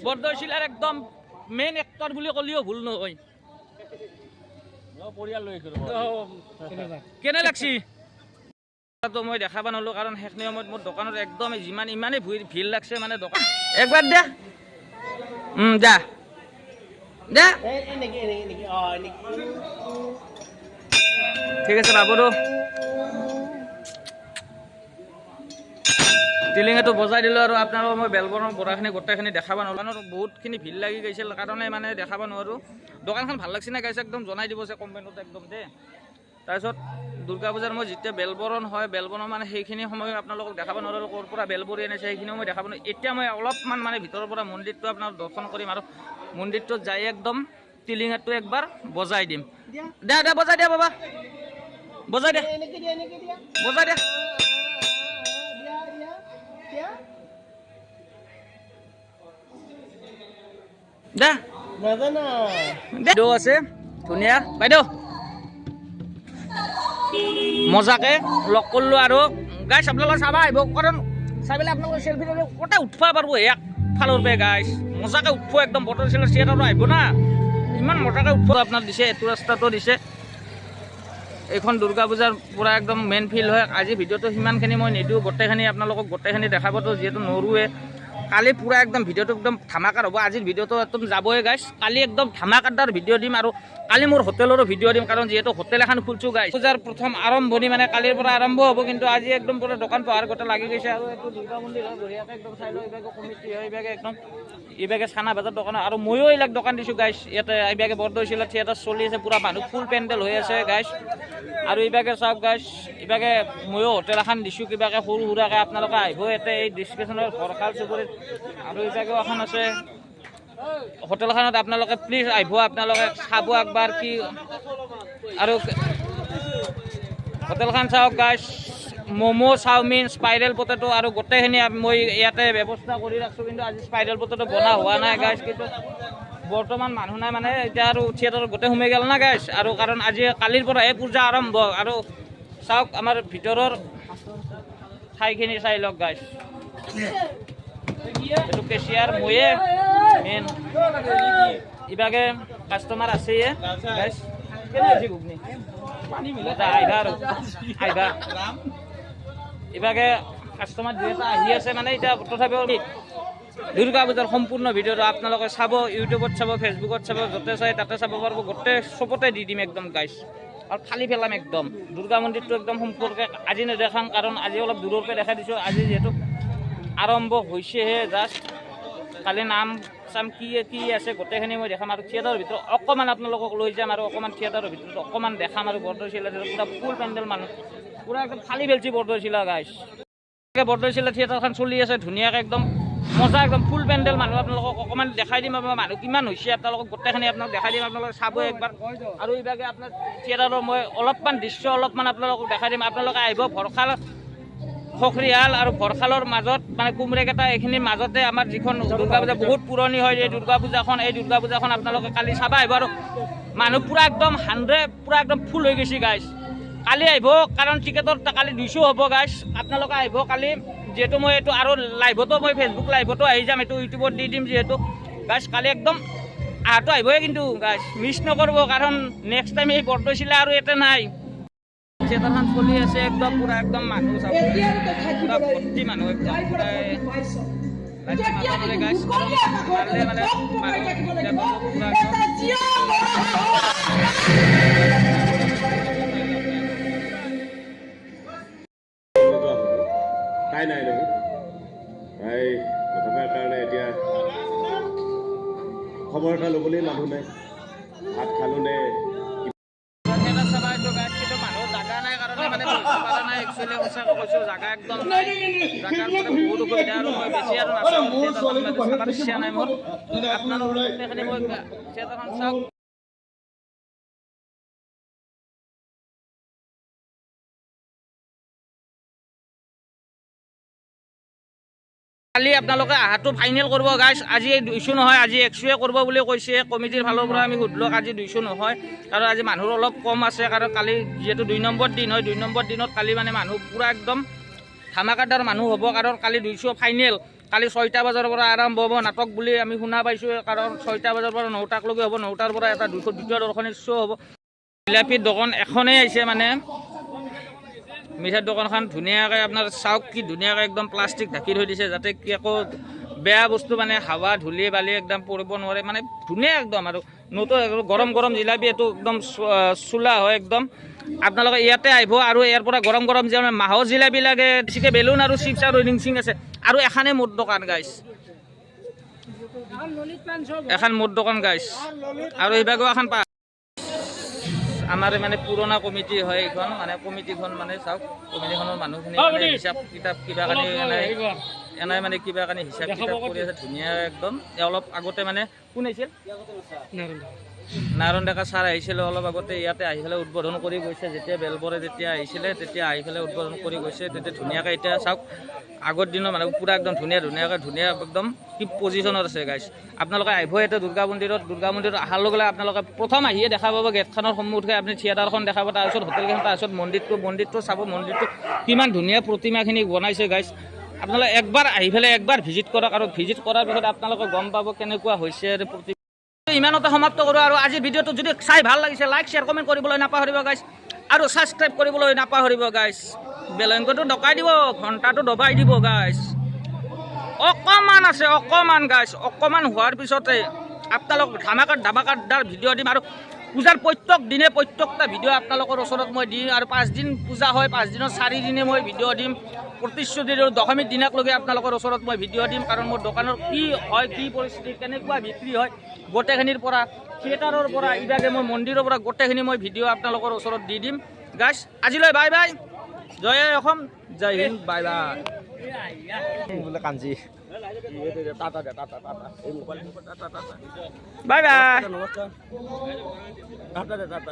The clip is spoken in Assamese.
বৰদৈচিলাৰ একদম মেইন এক্টৰ বুলি ক'লেও ভুল নহয়। কেনে লাগছি তো মই দেখাব নোৱাৰো, কাৰণ সেইখিনি সময়ত মোৰ দোকানত একদম যিমান ইমানেই ভিৰ লাগছে মানে দোকান। একবাৰ দে, যা দে, ঠিক আছে বাবুটো টিলিঙাটো বজাই দিলোঁ। আৰু আপোনালোকৰ মই বেলবনৰ বৰাখিনি গোটেইখিনি দেখাব নোৱাৰোঁ, বহুতখিনি ভিৰ লাগি গৈছিল কাৰণে মানে দেখাব নোৱাৰোঁ। দোকানখন ভাল লাগছে নে গাইছে একদম জনাই দিব কমেণ্টত একদম দেই। তাৰপিছত দুৰ্গা পূজাৰ মই যেতিয়া বেলবৰণ হয়, বেলবৰণৰ মানে সেইখিনি সময় আপোনালোকক দেখাব নোৱাৰোঁ, ক'ৰ পৰা বেলবৰি আনিছে সেইখিনিও মই দেখাব নোৱাৰোঁ। এতিয়া মই অলপমান মানে ভিতৰৰ পৰা মন্দিৰটো আপোনাৰ দৰ্শন কৰিম আৰু মন্দিৰটোত যাই একদম টিলিঙাটো একবাৰ বজাই দিম। দে দে বজাই দিয়া বাবা, বজাই দে, বজাই দে। দে বাইদেউ আছে ধুনীয়া বাইদেউ, মজাকে লগ কৰিলোঁ। আৰু গাইছ আপোনালোকে চাবা আহিব, কাৰণ চাই পেলাই আপোনালোকে চেলফি গোটেই উঠবা পাৰিব এক ফালৰ পৰা। গাইছ মজাকে উঠব একদম, বৰদৈচিলা থিয়েটাৰো আহিব না, ইমান মজাকে উঠব। আপোনাৰ দিছে এইটো ৰাস্তাটো দিছে, এইখন দুৰ্গা পূজাৰ পূৰা একদম মেইন ফিল্ড হয়। আজি ভিডিঅ'টো সিমানখিনি মই নিদিওঁ, গোটেইখিনি আপোনালোকক গোটেইখিনি দেখাবতো যিহেতু নৰোৱে। কালি পূৰা একদম ভিডিঅ'টো একদম ধামাকাৰ হ'ব। আজিৰ ভিডিঅ'টো একদম যাবই গাইছ, কালি একদম ধামাকাৰদাৰ ভিডিঅ' দিম। আৰু কালি মোৰ হোটেলৰো ভিডিঅ' দিম, কাৰণ যিহেতু হোটেল এখন খুলিছোঁ গাইছ। পূজাৰ প্ৰথম আৰম্ভণি মানে কালিৰ পৰা আৰম্ভ হ'ব, কিন্তু আজি একদম পূৰা দোকান পোহাৰ গোটেই লাগি গৈছে। আৰু এইটো দুৰ্গা মন্দিৰ হয়, বঢ়িয়াকৈ একদম চাই লওঁ। এইভাগে কমিটি হয়, এইভাগে একদম এইভাগে চানা ভাজাৰ দোকান। আৰু ময়ো এইবিলাক দোকান দিছোঁ গাইছ ইয়াতে। এইভাগে বৰদৈচিলা থিয়েটাৰ চলি আছে, পূৰা মানুহ ফুল পেণ্ডেল হৈ আছে গাইছ। আৰু এইভাগে চাওক গাইছ, এইভাগে ময়ো হোটেল এখন দিছোঁ কিবাকৈ সৰু সুৰাকৈ। আপোনালোকে আহিব ইয়াতে এই ডিছক্ৰিপশ্যনৰ ভৰখাল চুবুৰীত। আৰু এইভাগেও এখন আছে হোটেলখনত, আপোনালোকে প্লিজ আহিব, আপোনালোকে চাব একবাৰ কি। আৰু হোটেলখন চাওক গাইছ, ম'ম', চাওমিন, স্পাইৰেল পটেটো আৰু গোটেইখিনি মই ইয়াতে ব্যৱস্থা কৰি ৰাখিছোঁ। কিন্তু আজি স্পাইৰেল পটেটো বনা হোৱা নাই গাইছ, কিন্তু বৰ্তমান মানুহ নাই মানে এতিয়া আৰু থিয়েটাৰত গোটেই সোমাই গ'ল না গাইছ। আৰু কাৰণ আজি কালিৰ পৰাহে পূজা আৰম্ভ। আৰু চাওক আমাৰ ভিতৰৰ ঠাইখিনি চাই লওক গাইছ। এইটো কেচিয়াৰ ময়ে মেইন, ইভাগে কাষ্টমাৰ আছে গাইছ। কেনে হৈছে ঘুগনি? আহিবা আৰু আহিবা। ইভাগে কাষ্টমাৰ দুই এটা আহি আছে মানে এতিয়া। তথাপিও দুৰ্গা পূজাৰ সম্পূৰ্ণ ভিডিঅ'টো আপোনালোকে চাব, ইউটিউবত চাব, ফেচবুকত চাব, য'তে চাই তাতে চাব পাৰিব। গোটেই চবতে দি দিম একদম গাইছ, আৰু ফালি পেলাম একদম। দুৰ্গা মন্দিৰটো একদম সম্পূৰ্ণকৈ আজি নেদেখাম, কাৰণ আজি অলপ দূৰৰ পৰা দেখাই দিছোঁ। আজি যিহেতু আৰম্ভ হৈছেহে জাষ্ট, কালি নাম চাম কি কি আছে গোটেইখিনি মই দেখাম। আৰু থিয়েটাৰৰ ভিতৰত অকণমান আপোনালোকক লৈ যাম, আৰু অকণমান থিয়েটাৰৰ ভিতৰত অকণমান দেখাম। আৰু বৰদৈচিলা পূৰা ফুল পেণ্ডেল, মানুহ পূৰা একদম খালী পেলছি বৰদৈচিলা গাইছ। বৰদৈচিলা থিয়েটাৰখন চলি আছে ধুনীয়াকৈ একদম মজা, একদম ফুল পেণ্ডেল মানুহ। আপোনালোকক অকণমান দেখাই দিম, আপোনাৰ মানুহ কিমান হৈছে আপোনালোকক গোটেইখিনি আপোনাক দেখাই দিম, আপোনালোকে চাব একবাৰ। আৰু এইভাগে আপোনাৰ থিয়েটাৰৰ মই অলপমান দৃশ্য অলপমান আপোনালোকক দেখাই দিম। আপোনালোকে আহিব ভৰখাল খখৰিয়াল আৰু ভৰখালৰ মাজত মানে কুমৰেকেইটা এইখিনিৰ মাজতে আমাৰ যিখন দুৰ্গা পূজা বহুত পুৰণি হয় এই দুৰ্গা পূজাখন, এই দুৰ্গা পূজাখন আপোনালোকে কালি চাব আহিব। আৰু মানুহ পূৰা একদম 100 পূৰা একদম ফুল হৈ গৈছে গাইছ। কালি আহিব, কাৰণ টিকেটৰ কালি 200 হ'ব গাইছ। আপোনালোকে আহিব কালি, যিহেতু মই এইটো আৰু লাইভতো মই ফেচবুক লাইভতো আহি যাম, এইটো ইউটিউবত দি দিম যিহেতু গাইছ। কালি একদম আহাটো আহিবই কিন্তু গাইছ, মিছ নকৰিব, কাৰণ নেক্সট টাইম এই বৰদৈচিলা আৰু ইয়াতে নাই। থিয়েটাৰখন চলি আছে একদম পূৰা একদম মানুহ চাব, পূৰা ভৰ্তি মানুহ একদম মানে তাই নাই নহয়, তাই নথকাৰ কাৰণে এতিয়া খবৰ এটা ল'বলৈ মানুহ নাই। ভাত খালোঁ নে কালি আপোনালোকে আহাটো ফাইনেল কৰিব গাইছ। আজি 200 নহয়, আজি 100 কৰিব বুলি কৈছে কমিটিৰ ফালৰ পৰা। আমি সুধিলোঁ আজি 200 নহয়, কাৰণ আজি মানুহৰ অলপ কম আছে, কাৰণ কালি যিহেতু 2 নম্বৰ দিন হয়, 2 নম্বৰ দিনত কালি মানে মানুহ পূৰা একদম ধামাকাদাৰ মানুহ হ'ব, কাৰণ কালি 200 ফাইনেল। কালি 6টা বজাৰ পৰা আৰম্ভ হ'ব নাটক বুলি আমি শুনা পাইছোঁ, কাৰণ 6টা বজাৰ পৰা 9টাকলৈকে হ'ব। 9টাৰ পৰা এটা দ্বিতীয় দৰ্শনীৰ শ্ব' হ'ব। জিলাপিৰ দোকান এখনেই আহিছে, মানে মিঠাইৰ দোকানখন ধুনীয়াকৈ আপোনাৰ চাওক কি ধুনীয়াকৈ একদম প্লাষ্টিক ঢাকি থৈ দিছে, যাতে কি একো বেয়া বস্তু মানে হাৱা ধূলি বালি একদম পৰিব নোৱাৰে, মানে ধুনীয়া একদম। আৰু নতুন গৰম গৰম জিলাপি এইটো একদম চোলা হয় একদম। আপোনালোকে ইয়াতে আহিব আৰু ইয়াৰ পৰা গৰম গৰম যে মাহৰ জিলাপি লাগে, বেছিকৈ বেলুন আৰু চিপছ আৰু ৰিং চিং আছে। আৰু এখানে মোৰ দোকান গাইছ, এখন মোৰ দোকান গাইছ। আৰু এইভাগেও এখন আমাৰ মানে পুৰণা কমিটি হয় এইখন, মানে কমিটিখন মানে চাওক কমিটিখনৰ মানুহখিনি মানে হিচাপ কিতাপ কিবা কানি এনাই মানে কিবা কানি হিচাপ কিতাপ কৰি আছে ধুনীয়া একদম। অলপ আগতে মানে কোন আহিছিল, নাৰায়ণ ডেকা ছাৰ আহিছিলে অলপ আগতে, ইয়াতে আহি পেলাই উদ্বোধন কৰি গৈছে। যেতিয়া বেলবৰে যেতিয়া আহিছিলে তেতিয়া আহি পেলাই উদ্বোধন কৰি গৈছে। তেতিয়া ধুনীয়াকৈ এতিয়া চাওক আগৰ দিনৰ মানে পূৰা একদম ধুনীয়া ধুনীয়াকৈ ধুনীয়া একদম কি পজিশ্যনত আছে গাইছ। আপোনালোকে আহিব ইয়াতে দুৰ্গা মন্দিৰত, দুৰ্গা মন্দিৰত অহাৰ লগে লগে আপোনালোকে প্ৰথম আহিয়ে দেখা পাব গেটখনৰ সন্মুখে আপুনি থিয়েটাৰখন দেখা পাব, তাৰপিছত হোটেলকেইখন, তাৰপিছত মন্দিৰটো চাব, মন্দিৰটো কিমান ধুনীয়া প্ৰতিমাখিনি বনাইছে গাইছ। আপোনালোকে একবাৰ আহি পেলাই একবাৰ ভিজিট কৰক, আৰু ভিজিট কৰাৰ পিছত আপোনালোকে গম পাব কেনেকুৱা হৈছে প্ৰতিমা। ইমানতে সমাপ্ত কৰোঁ আৰু আজিৰ ভিডিঅ'টো যদি চাই ভাল লাগিছে লাইক শ্বেয়াৰ কমেণ্ট কৰিবলৈ নাপাহৰিব গাইছ, আৰু ছাবস্ক্ৰাইব কৰিবলৈ নাপাহৰিব গাইছ। বেল আইকনটো দবাই দিব, ঘণ্টাটো দবাই দিব গাইছ। অকণমান আছে, অকণমান গাইছ, অকণমান হোৱাৰ পিছতে আপোনালোক ধামাকাৰ ধামাকাৰদাৰ ভিডিঅ' দিম। আৰু পূজাৰ প্ৰত্যেক দিনে প্ৰত্যেকটা ভিডিঅ' আপোনালোকৰ ওচৰত মই দিম। আৰু 5 দিন পূজা হয়, 5 দিনৰ 4 দিনে মই ভিডিঅ' দিম প্ৰতিশ্ৰুতি দিওঁ। দশমীৰ দিনাকলৈকে আপোনালোকৰ ওচৰত মই ভিডিঅ' দিম, কাৰণ মোৰ দোকানৰ কি হয়, কি পৰিস্থিতি, কেনেকুৱা বিক্ৰী হয়, গোটেইখিনিৰ পৰা থিয়েটাৰৰ পৰা ইভাগে মই মন্দিৰৰ পৰা গোটেইখিনি মই ভিডিঅ' আপোনালোকৰ ওচৰত দি দিম গাইছ। আজিলৈ বাই বাই, জয় অসম, জয় হিন্দ, বাই বাই। বোলে কাঞ্চি। Bye bye. নমস্কাৰ, টাটা দে, টাটা।